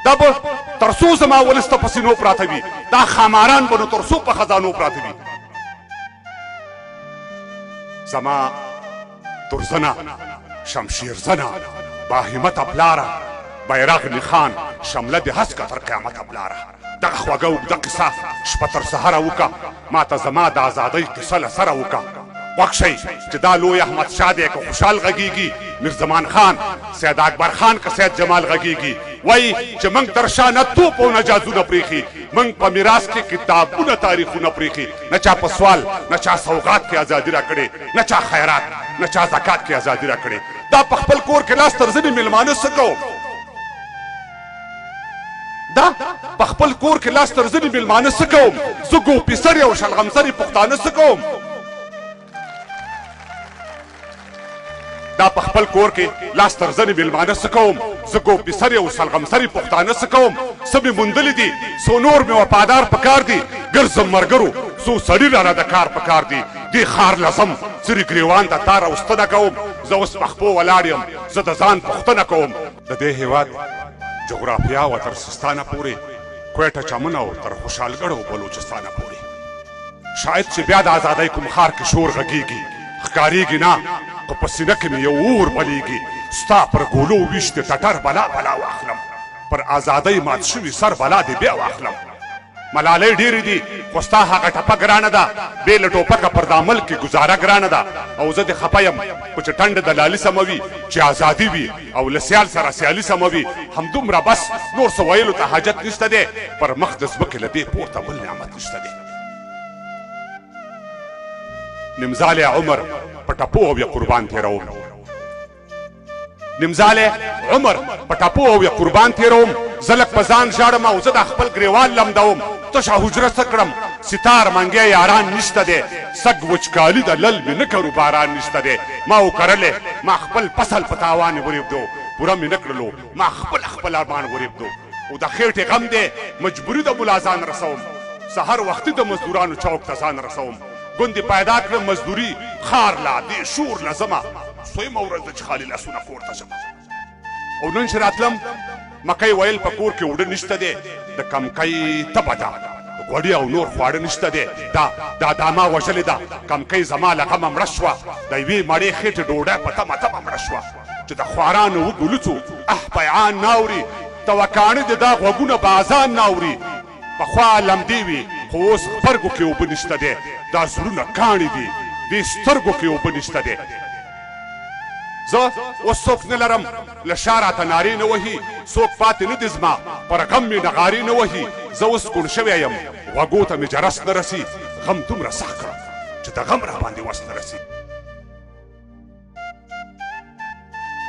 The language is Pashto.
دا به تر څو زما ولس ته په سینو پراته وي، دا ښاماران به نو تر څو په خزانو پراته وي. زما ترزنه شمشیرزنه با همته پلاره، بیرغ نښان شمله دې هسکه تر قیامته پلاره. دغه خوږه اوږده قصه شپه تر سهره وکه، ماته زما د ازادۍ قصه له سره وکه. غوږ شئ چې دا لوی احمد شاه دی که خوشحال غږیږي، میرزمان خان، سید اکبر خان که سید جمال غږیږي. وایي چې موږ تر شا نه توپ او نه جازونه پرېښي، موږ په میراث کې کتابونه تاریخونه پرېښي. نه چا په سوال نه چا سوغات کې ازادي راکړې، نه چا خیرات نه چا زکات کې ازادي راکړې. دا په خپل کور کې لاس تر زنې مېلمانه څه کوم؟ دا په خپل کور کې لاس تر زنې مېلمانه څه کوم؟ زه ګوپي سري او شلغم سري پښتانه څه کوم؟ دا په خپل کور کې لاس تر زنې مېلمانه څه کوم؟ زه ګوپي سري او شلغم سري پښتانه څه کوم؟ څه مې موندلي دي، څو نور مې وفادار پکار دي، ګرځم مرګرو څو سړي راله د کار پکار دي. دې ښار له ځم څري ګریوان ته تار او ستنه کوم، زه اوس په خپو ولاړ یم، زه د ځان پوښتنه کوم. د دې هېواد جغرافیا وه تر سیستانه پورې، کوټه چمن او تر خوشحالګړ او بلوچستانه پورې. شاید چې بیا د ازادۍ کوم ښار کې شور غږیږي، ښکاریږي نه خو په سینه کې مې یو اور بلیږي. ستا پر ګولو ویشتې ټټر بلا بلا واخلم، پر ازادۍ مات شوي سر بلا دې بیا واخلم. ملالۍ ډېرې دي خو ستا هغه ټپه ګرانه ده، بې له ټوپکه پر دا ملک کې ګزاره ګرانه ده. او زه دې خپه یم خو چې ټنډه د لالي سمه وي، چې ازادي وي او له سیال سره سیالي سمه وي، همدومره بس، نور څه ویلو ته حاجت نشته دی. پر مخ د ځمکې له دې پورته بل نعمت نشته دی. نیمزالی عمر په ټپو او قربان تېروم، نیمزالی عمر په ټپو او قربان تېروم. زه لږ په ځان ژاړم او زه دا خپل ګریوان لمدوم. تشه حجره څه کړم، ستار منګی یاران نشته دی، سږ وچکالي ده لل مې نه کرو باران نشته دی. ما وکرلی ما خپل فصل په تاوان ورېبدو، پوره مې نه کړلو ما خپل خپل ارمان ورېبدو. او د خېټې غم دی مجبوري ده ملا ځان رسوم، سهار وختي د مزدورانو چوک ته ځان رسوم. ګوندې پیدا کړم مزدوري ښار لا دې شور له ځمه، څویمه ورځ ده چې خالي لاسونه کور ته ځم. او نن چې راتلم مکۍ ویل په کور کې اوړه نشته دی، د کمکۍ تبه ده، غوړي او نور خواړه نشته دی. دا دا دا ما وژلې ده، کمکۍ زما له غمه مړه شوه، د یوې مړې خېټې ډوډۍ په تمه تمه مړه شوه. چې د خوارانو وږو لوڅو اه پیعان نه اوري، توکاڼه دې دا غوږونه به اذان نه اوري. پخوا لمدې وې خو اوس غبرګو کې اوبه نشته دی، دا زړونه کاڼي دي دې سترګو کې اوبه نشته دی. زه اوس څوک نه لرم له شا راته نارې نه وهي، څوک پاتې نه دي زما پر غم مې نغارې نه وهي. زه اوس کوڼ شوی یم غوږو ته مې جرس نه رسي، غم دومره سخت کړم چې د غم راباندې وس نه رسي.